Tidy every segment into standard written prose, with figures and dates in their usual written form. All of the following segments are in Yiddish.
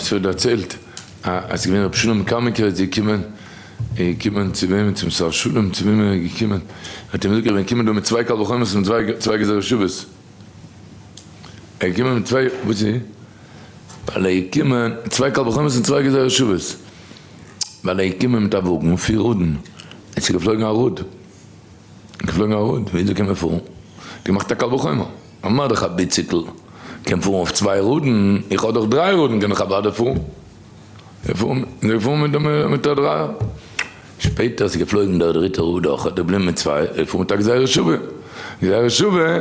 ס'ווערט דערציילט אז ס'איז געווען רבי שלום קאמינקער איז געקומען, איז געקומען צו וועמען? צום שר שלום, צו וועמען איז ער געקומען? האט אים געזאגט איך בין געקומען דא מיט צוויי קל וחומר'ס און צוויי גזירות שוות. ער איז געקומען מיט צוויי, וואס איז? ווייל ער איז געקומען, צוויי קל וחומר'ס און צוויי גזירות שוות. ווייל ער איז געקומען מיט א וואגן, פיר ראדן, און ס'איז געפלויגן א ראד. געפלויגן א ראד, וויאזוי קען מען פארן? האט געמאכט א קל וחומר, אמר דאך א ביציקל קען פארן אויף צוויי ראדן, איך האב דאך דריי ראדן קען איך אוודאי פארן. איז ער געפארן מיט א דרייער. שפעטער איז געפלויגן דער דריטער ראד אויך, האט ער געבליבן מיט צוויי, ער איז געפארן מיט א גזירה שווה, גזירה שווה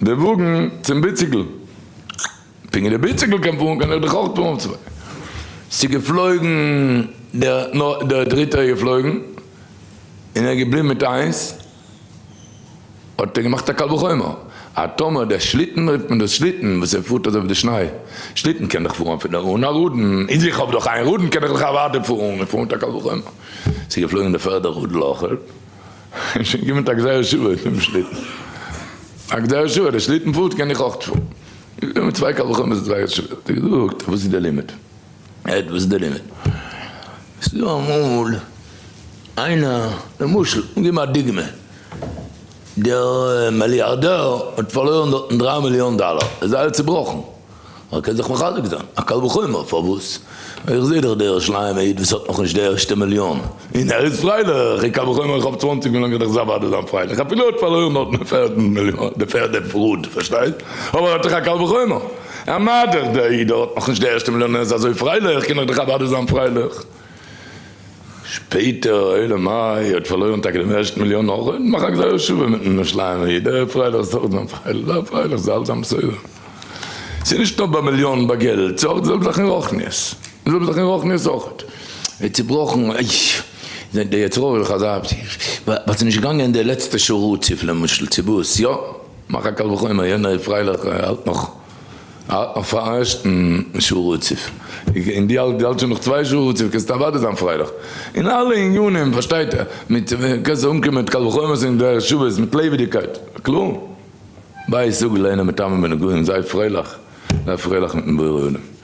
די וואגן צום ביציקל. פונקט ווי די ביציקל קען פארן קען איך דאך אויך פארן אויף צוויי. ס'איז געפלויגן דער דער דריטער איז געפלויגן און ער איז געבליבן מיט איינס, האט ער געמאכט א קל וחומר אז טאמער דער שליטן רופט מען דאס שליטן וואס ער פארט אזוי אויף די שניי, שליטן קען דאך פארן אפילו אן א ראדן, איז איך האב דאך איין ראדן קען איך דאך אוודאי פארן און פארן מיט א קל וחומר. ס'איז געפלויגן דער פערדער ראדל אויך. און שוין געקומען מיט א גזירה שוה צום שליטן. א גזירה שוה, דער שליטן פארט קען איך אויך פארן. געקומען מיט צוויי קל וחומר'ס גזירה שוה. האט ער געזאגט, וואס איז דער לימוד? הערט וואס איז דער לימוד. ס'איז דא אמאל איינער, למשל, געבן א דוגמא, דער מיליארדער האט פארלוירן דארטן דריי מיליאן דאלער, ער איז זייער צובראכן. ער קען זיך מחזק זיין, א קל וחומר, פארוואס? איך זעה דאך דער ירושלימ'ער איד וואס האט נאכנישט די ערשטע מיליאן, און ער איז פרייליך, און קל וחומר איך האב צוואנציג מיליאן קען איך זיך אוודאי זיין פרייליך, אפילו ער האט פארלוירן דארט די פערטע מיליאן, די פערטע פרוד, פארשטייסט? אבער ער האט דאך א קל וחומר, א מה דאך דער איד האט נאכנישט די ערשטע מיליאן און ער איז אזוי פרייליך, קען איך דאך אוודאי זיין פרייליך. שפעטער אלא מאי האט פארלוירן טאקע דעם ערשטן מיליאן נאך און מאך א גזירה שוה מיטן ירושלימ'ער איד, ער איז פרייליך זאל זיין פרייליך, זיי פרייליך זאל זיין בסדר. ס'איז נישט נאר ביי מיליאן ביי געלט, ס'איז אויך די זעלבע זאך אין רוחניות, די זעלבע זאך אין רוחניות אויך. ער איז צובראכן, איי, דער יצר הרע איז דאך אזא, ווייל ס'איז נישט געגאנגען די לעצטע שעה רצוף למשל צו וואס, יא, מאך א קל וחומר, יענער איז פרייליך, ער האלט נאך. אויף א ערשטן שעה רצוף, און דו האלטסט שוין נאך צוויי שעה רצוף קענסטו אוודאי זיין פרייליך, אין אלע עניינים פארשטייט ער, מיט קענסט אנקומען מיט קל וחומר'ס און דרך שוות מיט לעבעדיגקייט, קלאר? בית סגול אינו מטמא בנגעים, זיי פרייליך, זיי פרייליך מיטן בורא עולם.